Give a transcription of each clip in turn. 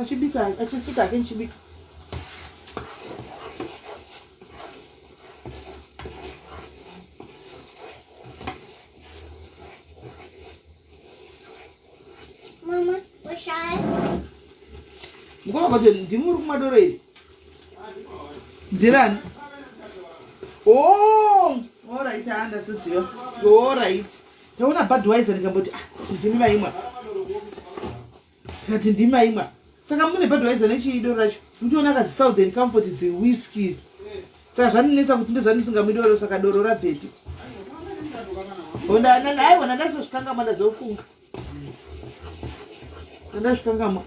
Achibika, achisuka hake ndichibika. Mama, washaya. Mukoma kuti ndimi muri kumwa doro iri? Ndirani? Oh, all right, ah, ndasiziva. All right. Ndaona Budweiser ndikamboti ah, ndimi vaimwa. Ndikati ndimi vaimwa. Saka mune Budweiser nechii doro racho? Muchiona kazi Southern Comfort is whiskey. Saka zvandinetsa kuti ndozvani musingamwi doro saka doro rabvepi? Aiwa ndandazozvikangamwa ndazofunga. Ndandazvikangamwa.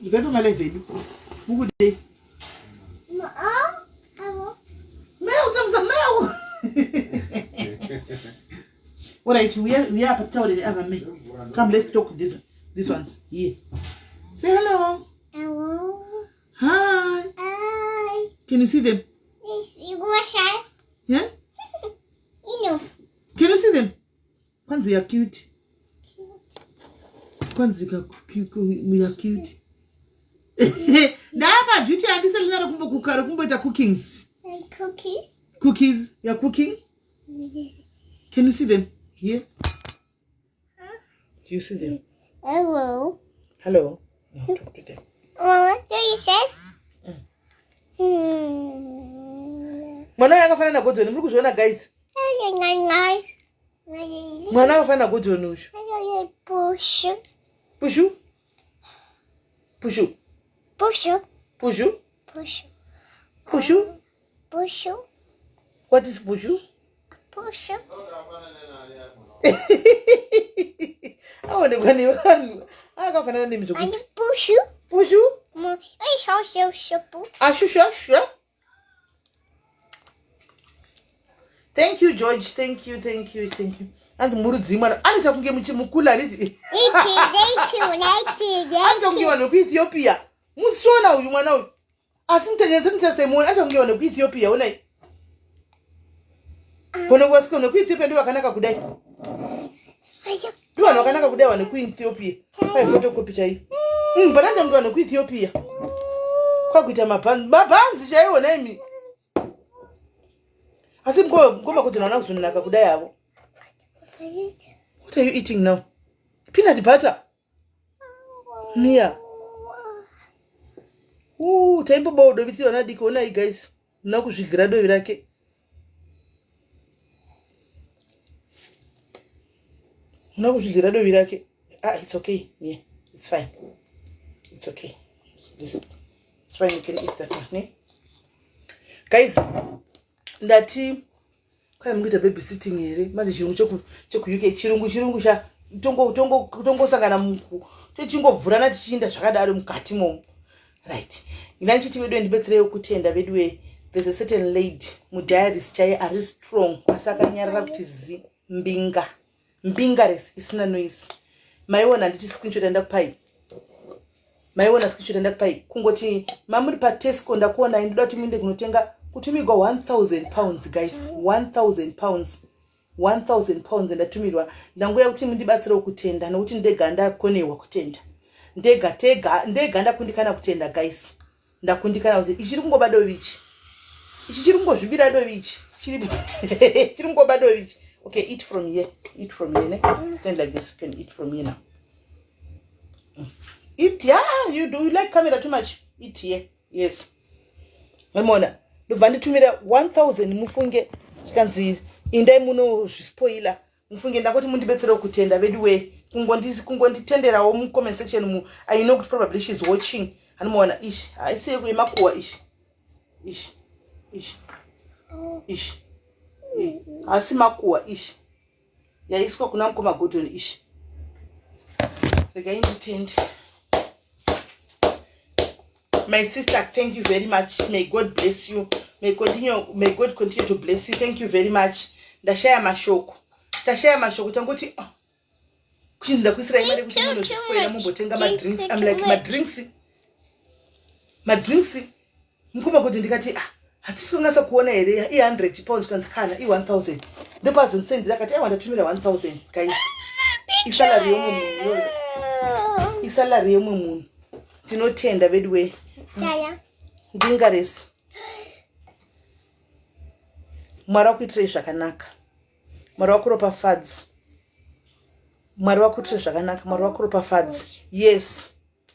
Ndikato malive edu. Mukudei? Mel, tambisa Mel. All right, we are apa titaurire ava me. Come, let's talk these ones here. Say hello. Hello. Hi. Hi. Can you see them? Yes, you go shy. Yeah? Enough. Can you see them? Kwanzi you are cute. Kwanzi you are cute. Ndapa beauty handise lina rekumbokuka rekumboita cookings. Like cookies. Cookies. You are cooking? Can you see them here? Huh? Do you see them? Hello. Hello. No, talk to them. Mama, do you say? Mwana uyu akafanana naGodson, muri kuzviona guys? Mwana akafanana naGodson uyu. Pushu. Pushu? Pushu. Pushu. Pushu? Pushu. Pushu? Pushu. What is pushu? Pushu. Aonekwa nevanhu. Akafanana nemi zvokuti. Pushu. Pushu? Ashushu. Ashushu. Thank you George, thank you, thank you, thank you. Anzi murudzii mwana anoita kunge mukula handiti? Anoita kunge vanhu vekuEthiopia. Musiona uyu mwana uyu. Asi mutenyenze mutarisa imuone anoita kunge vanhu vekuEthiopia onai. Kone vasika vanhu vekuEthiopia ndivo vakanaka kudai. Ndivo vanhu vakanaka kudai vanhu vekuEthiopia. Kwai photocopy chaiyo. But anoita kunge vanhu vekuEthiopia. Kwakuita mabhanzi, mabhanzi chaiwo naimi. Asi mukoma kuti naona kuzonaka kudai havo. What are you eating now? Peanut butter. Mia. Ooh, taimbobawo dovi tiri vana diki onai guys. Muna kuzvidlira dovi rake. Muna kuzvidlira dovi rake. Ah, it's okay. Yeah, it's fine. It's okay. It's fine, you can eat that one, ne? Guys, ndati kwai mukuita babysitting here manje chirungu cheku UK chirungu chirungu sha tongosangana tichingobvurana tichiinda zvakadaro mukati momo. Right, ndinachiti veduwe ndibetserewo kutenda veduwe. There's a certain lady mudiaries chaiye ari strong asi akanyarara kuti zi mbinga mbinga resi isina noise. Maiona handiti screenshot yandakupai? Maiona screenshot yandakupai? Kungoti mamuri paTesco ndakuonai ndoda kuti muende kunotenga kutumigwa 1000 pounds guys, 1000 pounds, 1000 pounds ndatumirwa. Ndanguya kuti mundibatsirewo kutenda nokuti ndega ndakonewa kutenda. Ndega tega ndega ndakundikana kutenda guys. Ndakundikana kuti ichi chiri kungoba dovi ichi. Ichi chiri kungozvibira dovi ichi. Chiri chiri kungoba dovi ichi. Okay, eat from here. Eat from here, ne? Stand like this. You can eat from here now. Eat, yeah, you do you like camera too much? Eat here. Yes. Mona, ndobva nditumira 1000 mufunge chikanzi indai munozvispoila. Mufunge ndangoti mundibetserewo kutenda veduwe. Kungonditenderawo mu comment section mu. I know kuti probably she's watching. Anomuona ish. Haisi yemakuwa ish. Ish. Ish. Ish. Asi makuwa ish. Yaiswa kuna mukoma Gordon ish. Regai nditende. My sister, thank you very much. May God bless you. May God continue to bless you. Thank you very much. Ndashaya mashoko. Tashaya mashoko tangoti oh. Kuchinzi ndakuisirai mari kuti munozvispoila mumbotenga madrinks. I'm like madrinks. Madrinks. Mukoma kuti ndikati ah hatisi kunasa kuona here i 100 pounds kanzi kana i 1000. Ndopazondisendera akati aiwa ndatumira 1000 guys. Isalary yomwe munhu iyoyo. Isalary yemwe munhu. Tinotenda veduwee. Ndingaresi. Mwari wakuitirei zvakanaka. Mwari wakuropafadzi. Mwari wakuitire zvakanaka. Mwari wakuropafadzi. Yes.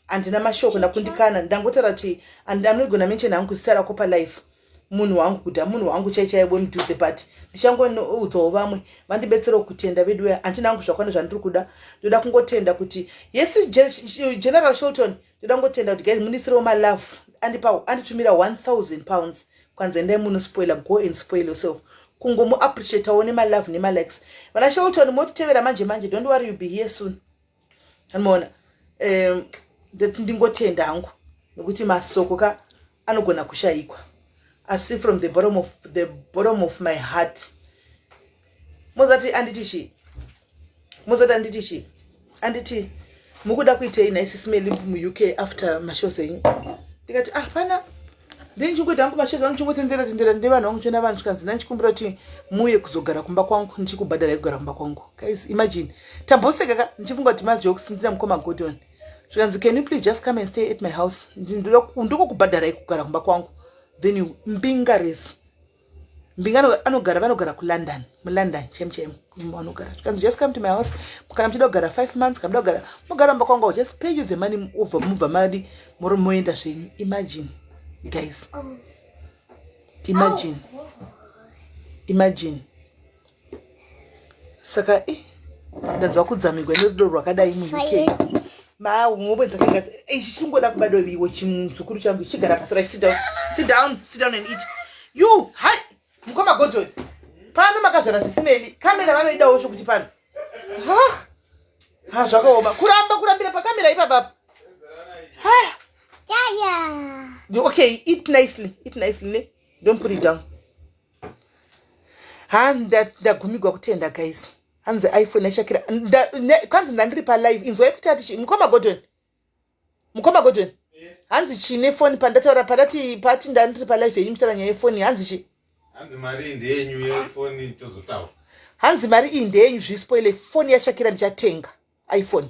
Handina mashoko, ndakundikana. Ndangotaura kuti I'm not gonna mention hangu zita rako palife. Munhu wangu kudha, munhu wangu chai chai wemudhuze, but ndichangoudzawo vamwe vandibetserawo kutenda veduwe. Handina hangu zvakawanda zvandiri kuda. Ndoda kungotenda kuti yes, General Shelton, ndoda kungotenda kuti guys mundisirewo malove. Andipa, anditumira £1000, kwanzi endai munospoiler, go and spoil yourself. Kungomuappreciatawo nemalove nemalikes. Vana Shelton, motitevera manje manje, don't worry, you'll be here soon. Anomaona, ndingotenda hangu nekuti masoko ka anogona kushayikwa, asi from the bottom of my heart, mozati anditi chi, mozati anditi chi, anditi mukuda kuitei nhai Sis Melly muUK after mashows enyu? Ndikati, ah, pana ndinchikuita hangu mashows angu, chingotendera tendera nevanhu vangu, chiona vanhu. Zvikanzi, ndanchikumbira kuti muuye kuzogara kumba kwangu, ndichikubhadharai kugara kumba kwangu. Guys, imagine, tamboseka ka, ndichifunga kuti majokes, ndina mukoma Gordon. Zvikanzi, can you please just come and stay at my house, ndokokubhadharai kugara kumba kwangu. Then you mbingares mbinga anogara, vanogara kuLondon, muLondon chemu chemu vanogara. Zvikanzi, just come to my house kana muchida kugara 5 months, kana muda kugara, mugara mumba kwangu, just pay you the money, ubva mubva madi muri moenda zvenyu. Imagine guys, imagine, imagine. Saka i ndanzwa kudzamigwa nerudo rwakadai muUK. Mahomwe dzakanga ichi chingoda kubadoviwo chimuzukuru changu chigara pasora. Sit down, sit down, sit down and eat you. Hai mukoma Godon, pano makazvara Sis Melly, kamera vanoidawo zvokuti pano. Ha ha, zvakaoma kuramba kurambira pakamera ipapapa. Ha. Jaya. Okay, eat nicely, eat nicely ne, don't put it down. Ha, ndagumigwa kutenda guys. Hanzi iPhone yashakira. Kwanzi ndandiri palive, inzwai kuti ati mukoma Godon, mukoma Godon, hanzi chine foni pandataura pandati pati ndandiri palive yenyu muchitaura nyaya yefoni, hanzi chi? Hanzi mari iyi ndeyenyu, yefoni tozotaura. Hanzi mari iyi ndeyenyu, zvispoile, foni yashakira ndichatenga iPhone.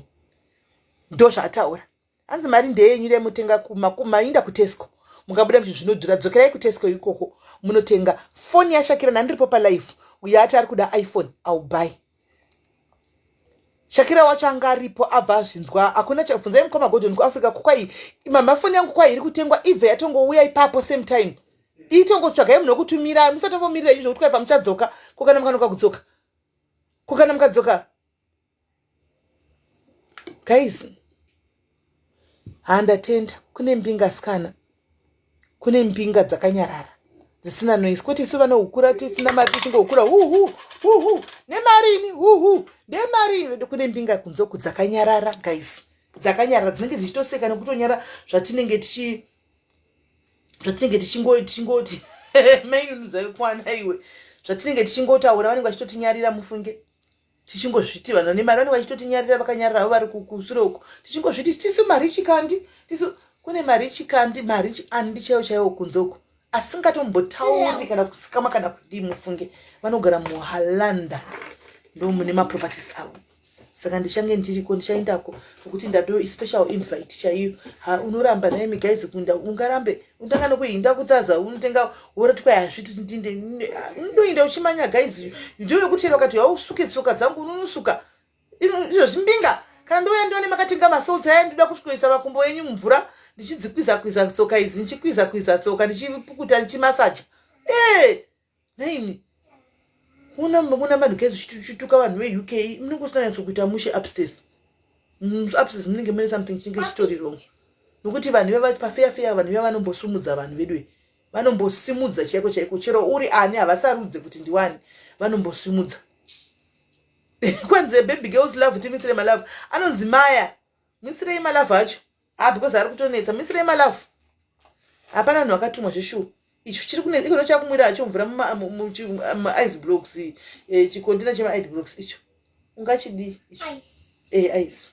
Ndo zvaataura. Hanzi mari ndeyenyu, dai mutenga mainda kuTesco, mukabuda muchi zvinodhura, dzokerai kuTesco ikoko munotenga foni yashakira. Ndandiripo palive uyo ati ari kuda iPhone, I'll buy. Shakira wacho anga aripo, abva azvinzwa. Hakuna chabvunzai mukoma Godon kuAfrica kukwai mama foni yangu kwai iri kutengwa, ibve yatongouya ipapo same time. Itongotsvagai munhu wekutumira, musatombomirira izvo kuti kwai pamuchadzoka. Kokana mukanoka kudzoka, kokana mukadzoka guys. Handatenda kune mbinga sikana, kune mbinga dzakanyarara dzisina noise, kwete isu vanohukura tisina mari, tichingohukura huhu huhu nemarini, huhu ndemarini. Kune mbinga kunzoku dzakanyarara guys, dzakanyarara, dzinenge dzichitoseka nekutonyara zvatinenge tichi zvatinenge tichingoti mainunu dzaikwana iwe, zvatinenge tichingotaura, vanenge vachitotinyarira. Mufunge tichingozviti vanhu vane mari, vanenge vachitotinyarira vakanyarira havo vari kusure uku, tichingozviti tisu marichi kandi tisu. Kune marichi kandi, marichi andi chaiwo chaiwo kunze uku, asingatombotauri kana kusikama kana kudii. Mufunge vanogara muLondon, ndo mune maproperties avo. Saka ndichange ndiriko, ndichaendako nokuti ndado special invite chaiyo. Ha, unoramba naimi guys, kunda ungarambe undanga nokuinda kutsaza, unotenga worati kwai hazviti ndinde ndoinda uchimanya guys. Ndoyekuti chero wakati hausuke tsoka dzangu, unonosuka izvozvi mbinga. Kana ndouya ndione makatenga masalts aya, ndoda kusvikoisa makumbo enyu mumvura, ndichidzikwiza kwiza tsoka idzi, ndichikwiza kwiza tsoka, ndichipukuta, ndichimasaja. E naimi una manhukezi uchituka vanhu veUK, munenge usina nyatsokuita mushe upstairs. Upstairs munenge mune something chinenge chitori wrong, nokuti vanhu ivava pafeya feya, vanhu ivava vanombosumudza vanhu vedu, vanombosimudza chaiko chaiko. Chero uri ani, havasarudze kuti ndiwani, vanombosimudza. Kwanzi baby girls love, timisire malove. Anonzi Maya, misirei malove acho. Ah, because ari kutonetsa, misirei malove. Hapana vanhu vakatumwa zveshuwa. Icho chiri kune ikono chakumwira hacho mvura mumaice blocks, chicontainer chemaice blocks icho ungachidii icho? Ice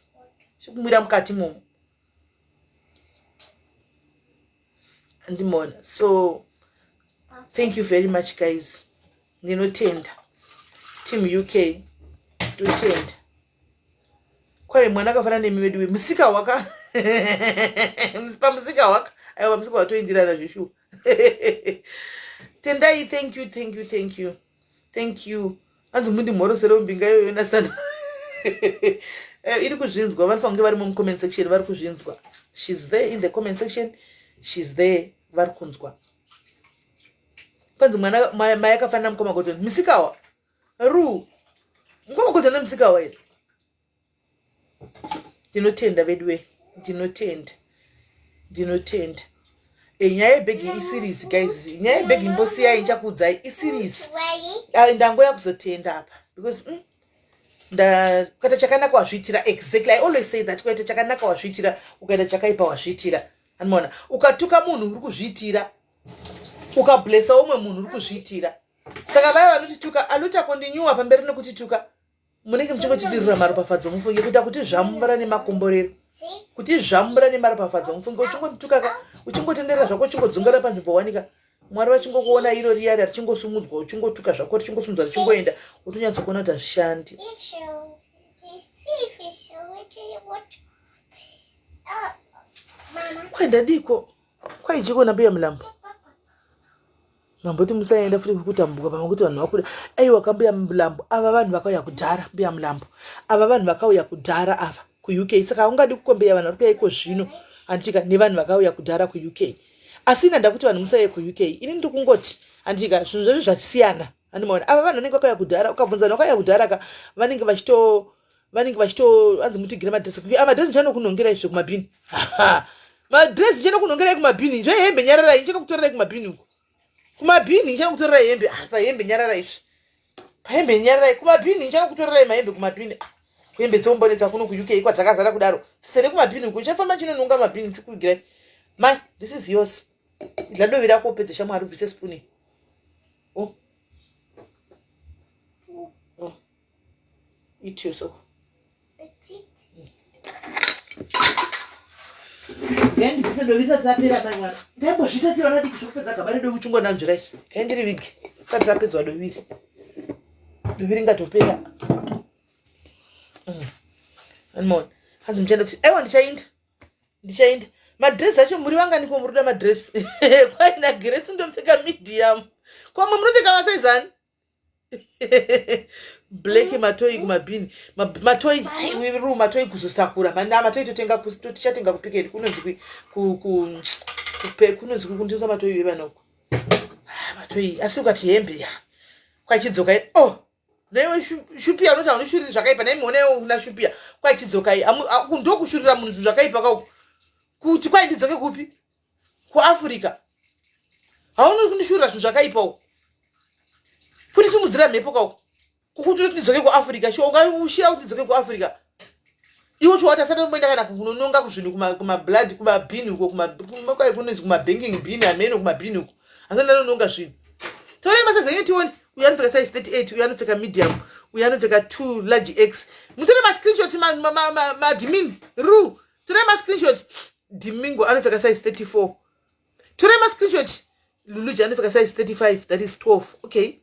chikumwira mukati momo andimona. So thank you very much guys, ndinotenda team UK, ndotenda. Kwai mwana akafanana nemi veduwe, musika waka pamusika waka, aiwa, pamusika watoindirana zveshuwa. Tendai, thank you, thank you, thank you, thank you. Anzi mundimhoroserewo mbinga iyoyo nasana. Iri kuzvinzwa, vanofanira kunge vari mumucomment section, vari kuzvinzwa. She's there in the comment section, she's there, vari kunzwa. Kwanzi mwana mai akafanana mukoma Godon, musikawa ru mukoma Godon nemusikawa here. Ndinotenda veduwe, ndinotenda, ndinotenda. Nyaya yebhegi iseries, guys. Nyaya yebhegi mbosiyai, ndichakuudzai, iseries. Ndangoya kuzotenda apa because kuita chakanaka wazviitira. Exactly, I always say that kuita chakanaka wazviitira, ukaita chakaipa wazviitira. Anomaona, ukatuka munhu uri kuzviitira, ukablessa umwe munhu uri kuzviitira. Saka vaya vanotituka, aluta kondinyuwa pamberi nekutituka, munenge muchingotidirira maropafadzo. Mufunge kuita kuti zvamura nemakomborero, kuti zvamura nemaropafadzo. Mufunge uchingotukaka, uchingotenderera zvako, uchingodzungara panzvimbo, wanika Mwari vachingokuona, iro riya riya richingosumudzwa, uchingotuka zvako, richingosumudzwa, richingoenda, utonyatsokuona kuti hazvishandi. Kwaenda diko kwaichikona mbuya Mulambo, mamboti musaenda futi kutambuka pamwe kuti vanhu vakuda. Aiwa kambuya Mulambo, ava vanhu vakauya kudhara. Mbuya Mulambo, ava vanhu vakauya kudhara ava kuUK, saka haungadi kukombeya vanhu vari kuuya iko zvino, handitika, nevanhu vakauya kudhara kuUK. Asi ina ndakuti vanhu musauye kuUK, ini ndiri kungoti, handitika, zvinhu zvacho zvasiyana. Handimaona, ava vanhu vanenge vakauya kudhara, ukabvunza vanhu vakauya kudhara ka, vanenge vachito anzi mutigire madhiresi. Madhiresi ndichanokunongerai izvo kumabhini, madhiresi ndichanokunongerai kumabhini. Zvehembe nyararai, ndichanokutorerai kumabhini uko, kumabhini ndichanokutorerai hembe. Ah, pahembe nyararai izvi, pahembe nyararai, kumabhini ndichanokutorerai mahembe kumabhini. Ah, kuhembe dzombonetsa kuno kuUK kwadzakazara kudaro, sisere kumabhini uko, ndichafamba ndinononga mabhini ndichikuvigirai. Mai, this is yours. Idla dovi rako upedze. Shamwari, ubvise spuni. Oh. Eat yourself. Eat. Ndibvise dovi risati rapera. Mai mwana, ndaimbozviita ti vana diki zvokupedza gaba redovi uchingonanzvira izvi. Kaindiri vigi risati rapedzwa dovi iri, dovi ringatopera. Anmon hanzi muchaenda kuti aiwa, ndichaenda, ndichaenda. Madhiresi acho muri vanganiko muri kuda madhiresi? Kwaina Grace, ndopfeka medium. Kwamwe munopfeka masaizani? Black matoi kumabhini, matoi ru matoi kuzosakura matoi, totenga, tichatenga kupikeni kunonzi kunonzi kundisa matoi vevanoko matoi. Asi ukati hembe ya kwachidzoka, oh, naiwe Shupiya unoti haunishuriri zvakaipa. Nai muonewo una Shupiya kwachidzokai, ndokushurira munhu zvinhu zvakaipa kauku kuti kwai ndidzoke kupi? KuAfrica. Hauni kundishurira zvinhu zvakaipa uku, kundisimudzira mhepo kauku kukuti ndidzoke kuAfrica. Shuwa ungaushira kuti ndidzoke kuAfrica iwe chiwati asati tomboenda kana kunononga kuzvinhu kumablood kumabhini uko, kunonzi kumabanking bin, hameno kumabhini uko, asati ndanononga zvinhu. Torai masaizi enyu tione. Uyu anopfeka size 38, uyu anopfeka medium, uyu anopfeka 2 large x. Mutore mascreenshot, maadmin ru, torai mascreenshot. Dimingo anopfeka size 34, torai mascreenshot. Luluja anopfeka size 35, that is 12. Okay.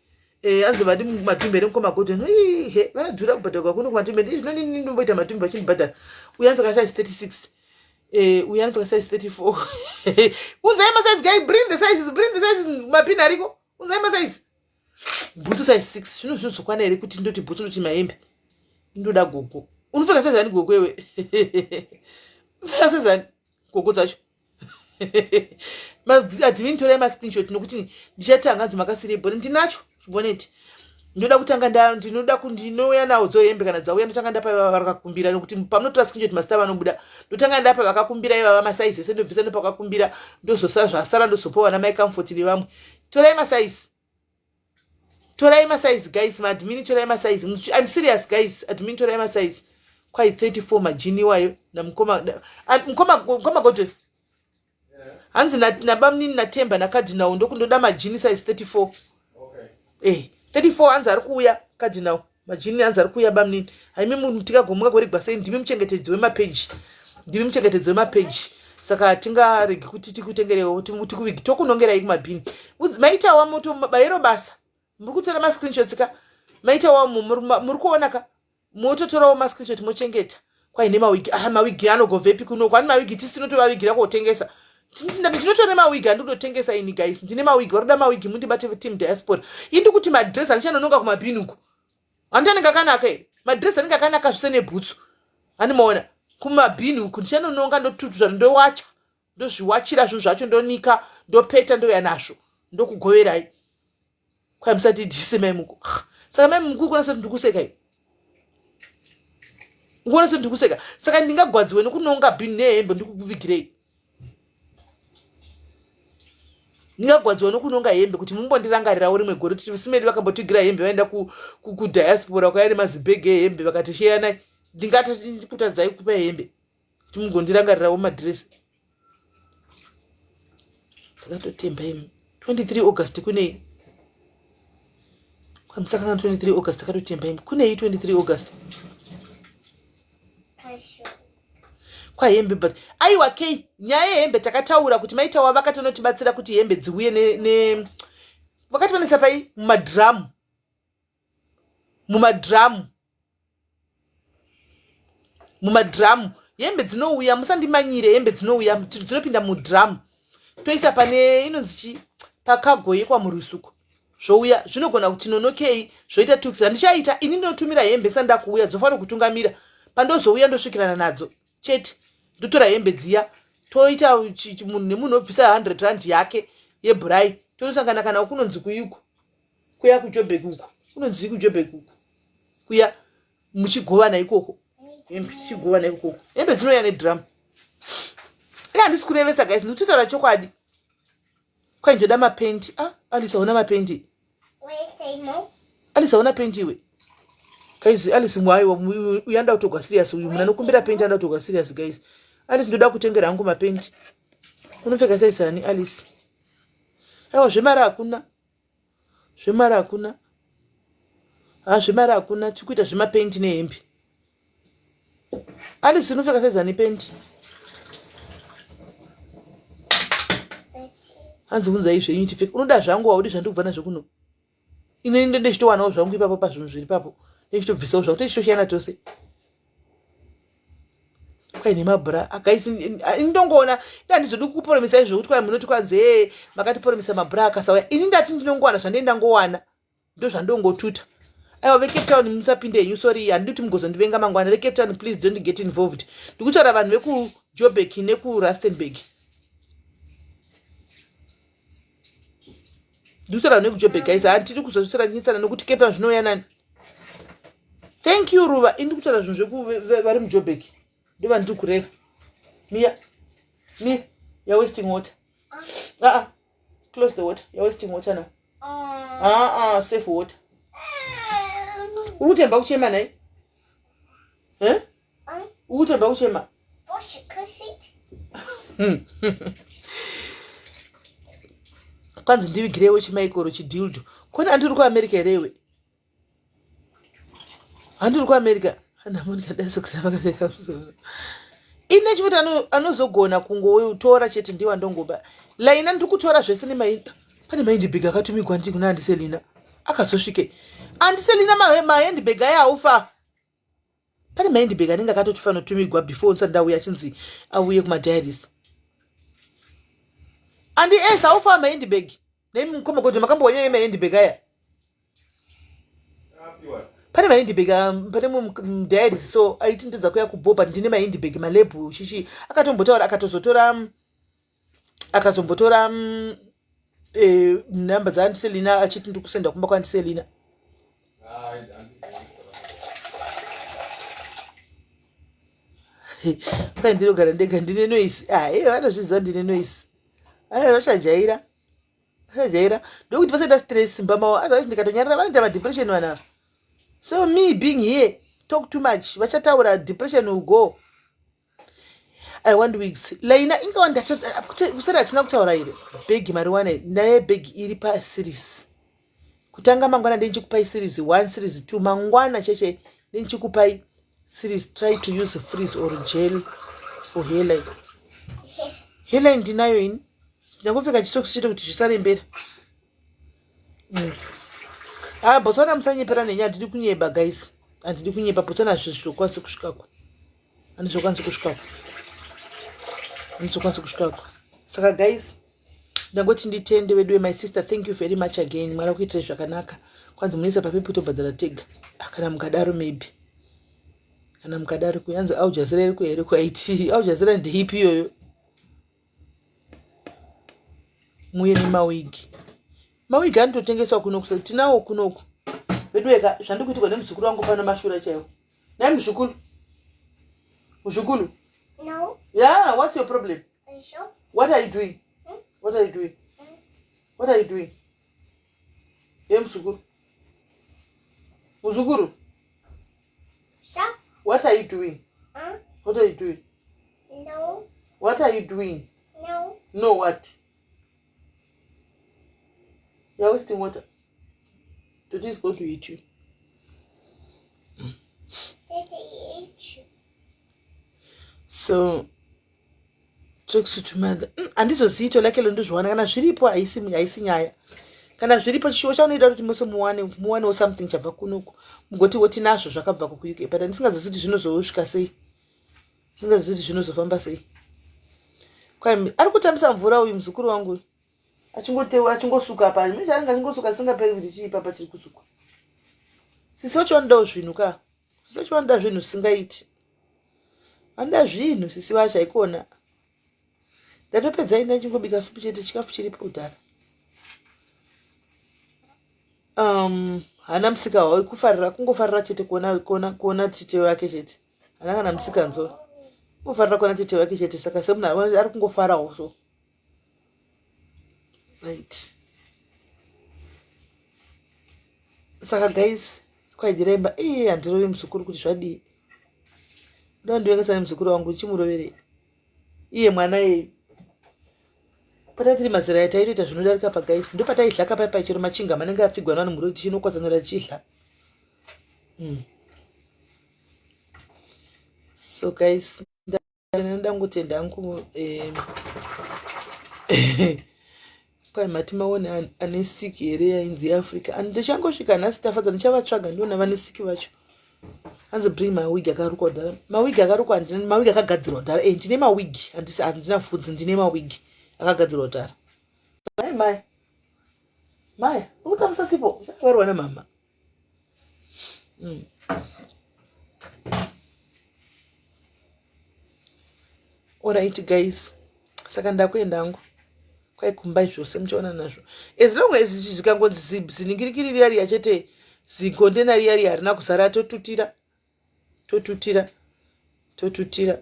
Anzi vadi matumbe here mukoma Godon? Ihe, vanodhura kubhadharwa kuno kumatumbe. Zvinonini ndomboita matumbe vachindibhadhara. Uyu anopfeka size 36, uyu anopfeka size 34. Unzai masize, guy, bring the sizes, bring the sizes. Mapini ariko, unzai masize. Bhutsu size 6, zvino zvinozokwana here kuti ndoti bhutsu, ndoti mahembe? Indoda gogo. Unopfeka size ani gogo iwe? Unopfeka size ani gogo dzacho? Admin, torai mascreenshot nokuti ndichatanga. Nzi makasiri bhone, ndinacho chiboneti. Ndoda kutanga, ndinoda ndinouya nawo dzohembe kana dzauya, ndotanga ndapa ivava vakakumbira, nokuti pamunotora screenshot masita vanobuda. Ndotanga ndapa vakakumbira ivava masaizi ese, ndobvisa ndopakakumbira, ndozosara zvasara ndozopa vana mai Comfort nevamwe. Torai masaizi, torai masaizi, guys. Maadmin, torai masaizi. I'm serious, guys. Admin, torai masaizi. Kwai 34 majini iwayo namukoma, mukoma Godon. Hanzi nabamunini naTemba naCardinal, ndokundoda majini size 34. 34 hanzi ari kuuya Cardinal, majini hanzi ari kuuya. Bamunini, haimi tikagomuka kurigwa sei? Ndimi muchengetedzi wemapeji, ndimi muchengetedzi wemapeji, saka tingaregi kuti tikutengerewo, tikuvigi, tokunongerai kumabhini. Maitawa moto bayero basa, muri kutora mascreenshots ka? Maitawa, muri kuona ka? Mototorawo mascreenshot mochengeta. Kwaine mawigi, ah, mawigi anogobvepi kuno? Kwani mawigi tisi tinotovavigira kotengesa. Ndinotora nemawigi andikutotengesa ini guys. Ndine mawigi, varoda mawigi mundibate team diaspora. Ini ndikuti madress andichanononga kumabhini uko. Handi anenge akanaka here? Madress anenge akanaka zvise nebhutsu. Handimaona kumabhini uku ndichanononga ndotututa ndowacha ndozviwachira zvinhu zvacho ndonika ndopeta ndouya nazvo ndokugoverai. Kwai musatidhise mai muku. Saka mai muku kuona seti ndikuseka iyi. Ukuona seti ndikuseka. Saka ndingagwadziwe nekunonga bhini nehembe ndikuvigirei. Ndingagwadziwa nokunonga hembe kuti mumbondirangarirawo rimwe gore kuti simedi vakambotigira hembe vaenda kudiaspora kwaya nemazibhegi ehembe vakati sheyanai. Ndingati kutadzai kupa hembe kuti mugondirangarirawo madhiresi. Takatotemba imi. 23 August kunei? Kwamusakanga 23 August takatotemba imi. Kunei 23 August? Kwa hembe but aiwa k nyaya yehembe takataura kuti maitawa vakatonotibatsira kuti hembe dziuye ne, ne vakativanisa pai mumadhiramu mumadhiramu mumadhiramu hembe dzinouya musandimanyire hembe dzinouya dzinopinda mudhiramu toisa pane inonzi chi pakago yekwamurisuko zvouya zvinogona kuti nonokei zvoita tuks handichaita ini ndinotumira hembe sanda kuuya dzofanira kutungamira pandozouya ndosvikirana nadzo chete ndotora hembe dziya toita munhu nemunhu obvisa 100 rand yake yebhurai tonosangana kana kunonzi kuyuko kuya kujobek uko kunonzi kujobek uko kuya muchigovana ikoko hembe tichigovana ikoko hembe dzinouya nedrum ina handisi kurevesa guys ndikutaura chokwadi Kwai ndoda mapendi. Ah, Alice hauna mapendi. Alice hauna pendi iwe. Guys, Alice mwaiwa uyu anoda kutogwa serious uyu. Munhu anokumbira pendi anoda kutogwa serious guys. Alice ndoda kutengera hangu mapendi. Unopfeka size ani Alice? Aiwa zvemari hakuna. Zvemari hakuna. Ha zvemari hakuna. Tikuita zvemapendi nehembe. Alice unopfeka size ani pendi? Hanzi unzai zvenyu tipfeke. Unoda zvangu haudi zvandikubva nazvo kuno. Ini ndechitowanawo zvangu ipapo pazvinhu zviri ipapo. Ndechitobvisawo zvangu tichitoshiyana tose. Kwai nemabhura akaisi ini ndongoona ini handizodi kukuporomisa izvo kuti kwai munoti kwanzi hee makatiporomisa mabhura akasauya. Ini ndati ndinongowana zvandee ndangowana. Ndozvandongotuta. Aiwa veCape Town musapinde henyu sorry handidi kuti mugozondivenga mangwana. VeCape Town please don't get involved. Ndikutaura vanhu vekuJoburg nekuRustenburg. Ndikutaura vanhu vekuJoburg guys handidi kuzosiranyitsana nekuti Cape Town zvinouya nani. Thank you Ruva. Ini ndikutaura zvinhu zveku vari muJoburg. Ndovandiri kureva. Mia. Mia, you're wasting water. Ah ah. Close the water. You're wasting water now. Ah ah, save water. Uri kutemba kuchema nhai? Eh? Uri kutemba kuchema? Kwanzi ndivigirewo chimaikoro chidildo. Kona andiri kuAmerica here iwe? Handiri kuAmerica. Ana Monica dasokusavakapfeka musoro. Ine chikuti anozogona kungotora chete ndiwa ndongoba. Laina ndiri kutora zvese nemai pane mahandbag akatumigwa ndi kuna Andiselina. Akazosvike. Andiselina mahandbag aya aufa. Pane mahandbag anenge akatoti tumigwa before ndisati ndauya achinzi auye kumadiaries. Andi ese aufa mahandbag. Nei mukoma kuti makambowa nyaya yemahandbag aya? Pane mahandbag pane mudiaries so aiti ndidza kuya kubhobha ndine mahandbag malebhu chichi akatombotaura akatozotora akazombotora namba dzaandiselina achiti ndiri kusenda kumba kwaandiselina. Kwai ndinogara ndega ndine noise. Ah, iye vanozviziva ndine noise. Aya vachajaira. Vachajaira. Ndokuti vasaita stress mumba mavo. Otherwise ndikatonyarara vanoita madepression vanhu ava. So me being here talk too much. Vachataura depression will go. I want wigs. Laina inga wanda kuseri hatina kutaura here. Bhegi mariwana naye bhegi iri pa series. Kutanga mangwana ndinchikupai series 1 series 2 mangwana cheche ndinchikupai series. Try to use freeze or gel for hairline. Hairline ndinayo ini. Ndangopfeka chisokisi chete kuti zvisarembera. Ah, Botswana musanyepera neni, handidi kunyeba guys. Handidi kunyeba Botswana zvizokwanisi kusvikako. Handizokwanisi kusvikako, handizokwanisi kusvikako. Saka guys, ndangoti nditende veduwe. My sister, thank you very much again. Mwari akuitirai zvakanaka. Kwanzi munoisa papepo tobhadhara tega. Ah, kana mukadaro, maybe kana mukadaro. Kuyanzi Aljazira iri kuhere kuit? Aljazira ndeipi iyoyo? Muye nemawigi. Mawigi anototengeswa kunoku, tinawo kunoku veduweka. Zvandikuitirwa nemuzukuru wangu pano mashura chaiwo. Nai muzukuru, muzukuru. No. Yeah, what's your problem? Sure. What are you doing? Hmm? What are you doing? What are you doing? Ye muzukuru, muzukuru. Shop. What are you doing? Huh? What are you doing? No. What are you doing? No. No what? You're wasting water. Today is going to eat you. Daddy eat you. So talks to mother. Handizozito lake londozviwana kana zviripo. Haisi nyaya kana zviripo. Chishuwo chaunoita kuti mose muwane, muwanewo something chabva kunoku, mugotiwo tinazvo zvakabva kuUK, but handisingazozi kuti zvinozosvika sei, singazivi kuti zvinozofamba sei. Kwai ari kutambisa mvura uyu muzukuru wangu, achingoteura, achingosuka pa manje, anenge achingosuka singaperi kuti chii papa chiri kusukwa. Sisi vacho vanodawo zvinhu ka. Sisi vacho vanoda zvinhu zvisingaiti, vanoda zvinhu sisi vacho. Haikona, ndatopedza ini, achingobika supu chete, chikafu chiripo kudhara. Hana musika wawe kufarira, kungofarira chete kuona, kuona, kuona tete wake chete. Hana kana musikanzwa, kungofarira kuona tete wake chete. Saka semunhu ari kungofarawo. So right, saka guys, kwaidiremba iye handirovi muzukuru kuti zvadii. Uda ndivengesa nemuzukuru wangu, chimuroverei iye mwana iyeyu. Patatiri mazera aya taitoita zvinodarika paguys. Ndo pataidlaka pai chero machinga manenge apfigwa navanhu murodi, tichinokwatanura tichidla. So guys, ndinoda kungotenda hangu. Kwai mati maone ane siki here yainzi Africa? Ndichangosvika nhasi, tafadza, ndichavatsvaga ndiona vane siki vacho. Hanzi bring mawigi akarukwa kudhara. Mawigi akarukwa handina, mawigi akagadzirwa kudhara. Ndine mawigi, handina fudzi, ndine mawigi akagadzirwa kudhara. Mai, mai, mai, urikutambisa sipo chakarwa namama. Alright guys, saka ndakuenda hangu. Kwaikumbai zvose muchiona nazvo, as long as zvikangonzi ziningirikiri riya riya chete, zikondena riya riya harina kuzara, totutira, totutira, totutira.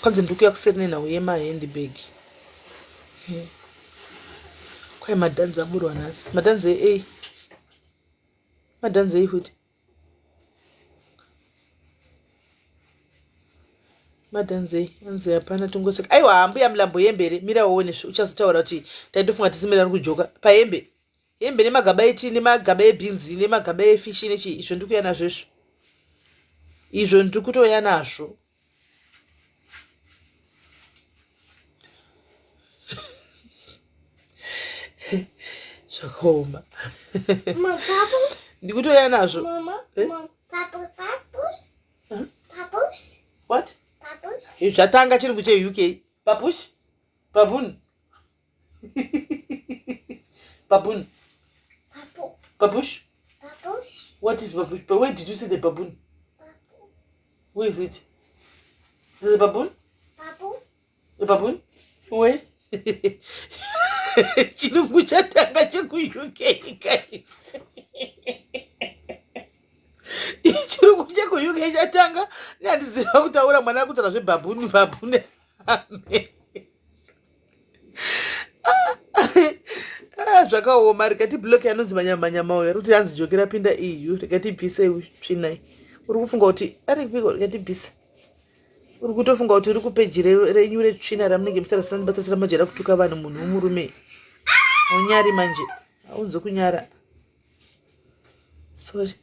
Kwanzi ndikuya kuseri nenhau yemahandbag. Kwai madhanzi aburwa nhasi. Madhanzi ei? Madhanzi ei futi? Madhanzi ei? Anzi hapana, tongoseka. Aiwa, hambuya mulambo yembere, mira uone. Uchazotaura kuti taitofunga tisimira ari kujoka pahembe. Hembe nemagaba eti, nemagaba ebhinzi, nemagaba efishi nechi. Izvo ndikuya nazvo izvo, izvo ndiri kutoya nazvo. Zvakaoma. Mama, bubbles. Ndikutoya nazvo. Mama, Eh? Mom, bubble, bubbles. Huh? Bubbles. What? Bubbles. Zvatanga chirungu cheUK. Papush, baboon, baboon. Bubble. Babush. Bubbles. What is babush? But where did you see the baboon? Bubble. Where is it? There's a baboon? Bubble. A baboon where? Chirungu chatanga chekuUK guys, chirungu chekuUK chatanga. Nehandiziva kutaura, mwana ari kutaura zvebaboon, baboon. Amen. Ah, zvakaoma. Rikati block anonzi manyamanyama uyo ari kuti hanzi jokera pinda EU. Rikati bvise tsvinai. Uri kufunga kuti ari kupiko? Rikati bvise. Uri kutofunga kuti uri kupeji renyu retsvina ramunenge muchitaura sina basa, ramajera kutuka vanhu. Munhu womurume haunyari manje, haunzi kunyara. Sorry,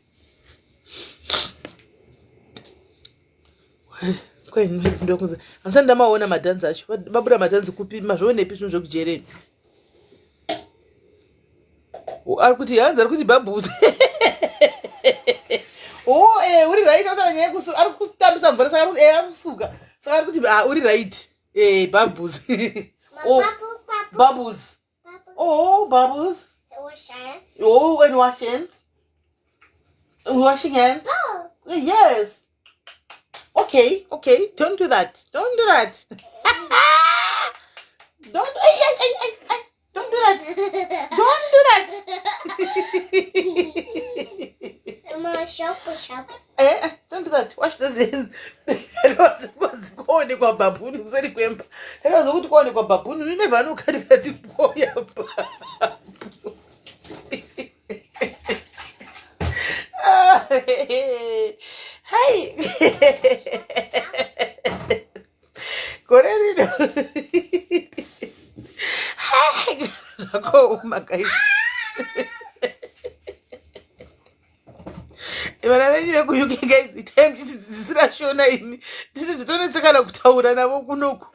kwaindokunzi handisati ndamaona madhanzi acho. Vabuda madhanzi kupi? Mazvionepi zvinhu zvekujereni? Ari kuti hanzi ari kuti bubbles. Oh, eh, uri right akataura nyaya yekusu ari kutambisa mvura saka ari kuti eh ari kusuka. Saka ari kuti ah uri right. Eh, bubbles. Oh, bubbles. Oh, bubbles. Oh, and wash hands. Washing hands. Oh. Yes. Okay, okay. Don't do that. Don't do that. Don't ay, ay, ay, ay, ay. Don't do that. Don't do that. Eh, eh, don't do that. Wash those hands. Kuonekwa babuni kuseri kwemba. Takaza kuti kuonekwa babuni you never know kati kati kuoya babu. Hai. Gore rino. Zvakaoma guys. Vana venyu vekuUK guys, itai muchidzidzisira Shona imi. Nditi zvitonetsekana kutaura navo kunoku.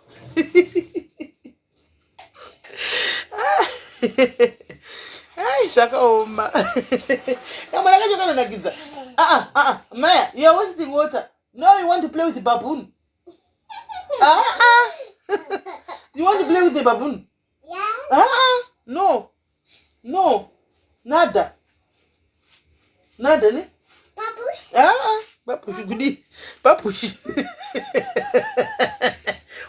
Ai, zvakaoma. Kamwana kacho kanonakidza. Ah ah ah, Maya, you are wasting water. Now you want to play with the baboon. Ah ah. You want to play with the baboon? Yeah. Ah ah. No. No. Nada. Nada ne? Babush. Ah ah. Babush kudi. Babush.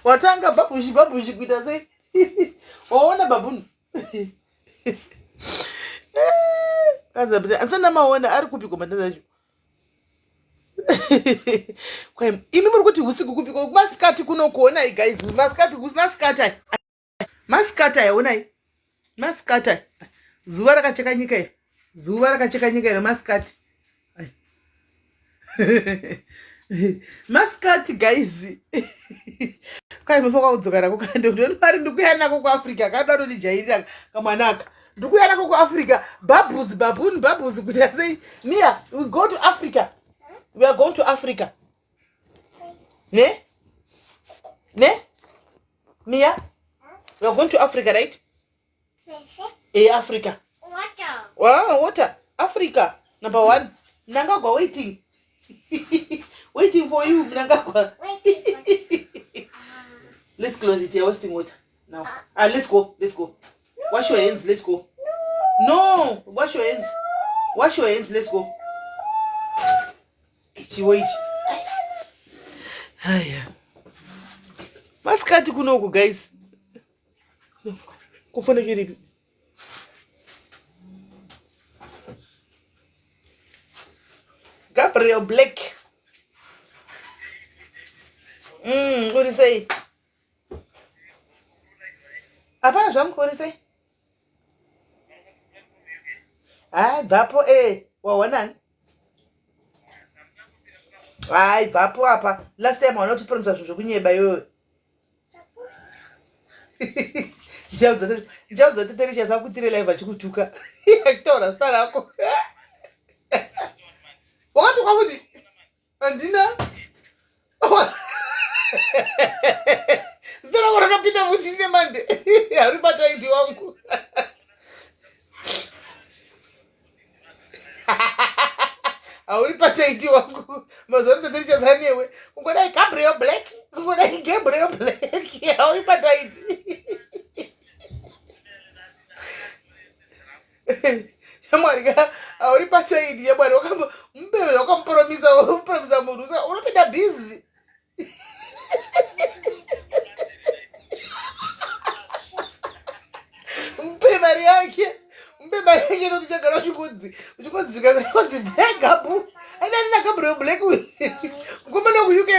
Watanga babush babush kuita sei? Waona baboon? Kanza kuti asana maona ari kupi komandaza acho. Kwai imi muri kuti usiku kupi ko masikati kuno kuonai guys masikati masikati aya masikati aya onai masikati aya zuva rakacheka nyika iri zuva rakacheka nyika iri masikati masikati guys kwai mufanira kudzoka nako kandondomari ndikuya nako kuafrica kada anondijairira kamwanaka ndikuya nako kuafrica bubbles baboon bubbles kuti asei mia we go to Africa. We are going to Africa ne ne Mia, we are going to Africa, right? E Africa. Water. Wow, water. Africa number one. Mnangagwa waiting. Waiting for you, Mnangagwa. Waiting for Let's close it. You're wasting water now. Ah, let's go. Let's go. Wash your hands. Let's go. No, wash your hands. Wash your hands. Let's go. Ichiwo ichi. Haya. Masikati kunoku guys. Kufona chiripi? Gabriel Black. Uri sei? Hapana zvangu, uri sei? Hayi, bvapo eh, wawanani? Hayi, bvapo apa. Last time waona kuti promise zvinhu zvekunyeba iwewe. Ndichaudza tete Richards akutire live achikutuka. Achitaura zita rako. Wakatukwa kuti handina. Zita rako rakapinda futi nemande. Hari pataiti wangu. Hauri pataiti wangu. Mazuva ano tete Richards anewe. Kungodai Gabriel Black. Kungodai Gabriel Black. Hauri pataiti. Shamwari ka hauri pataiti shamwari wakambo mubebe wakamupromisa wamupromisa munhu saka unopinda busy. Mupe mari yake. Mupe mari yake nokuti uchagara uchingonzi uchingonzi zvikanzi Gabu. Aina nina Gabriel Black uyu. Mukomana ku UK.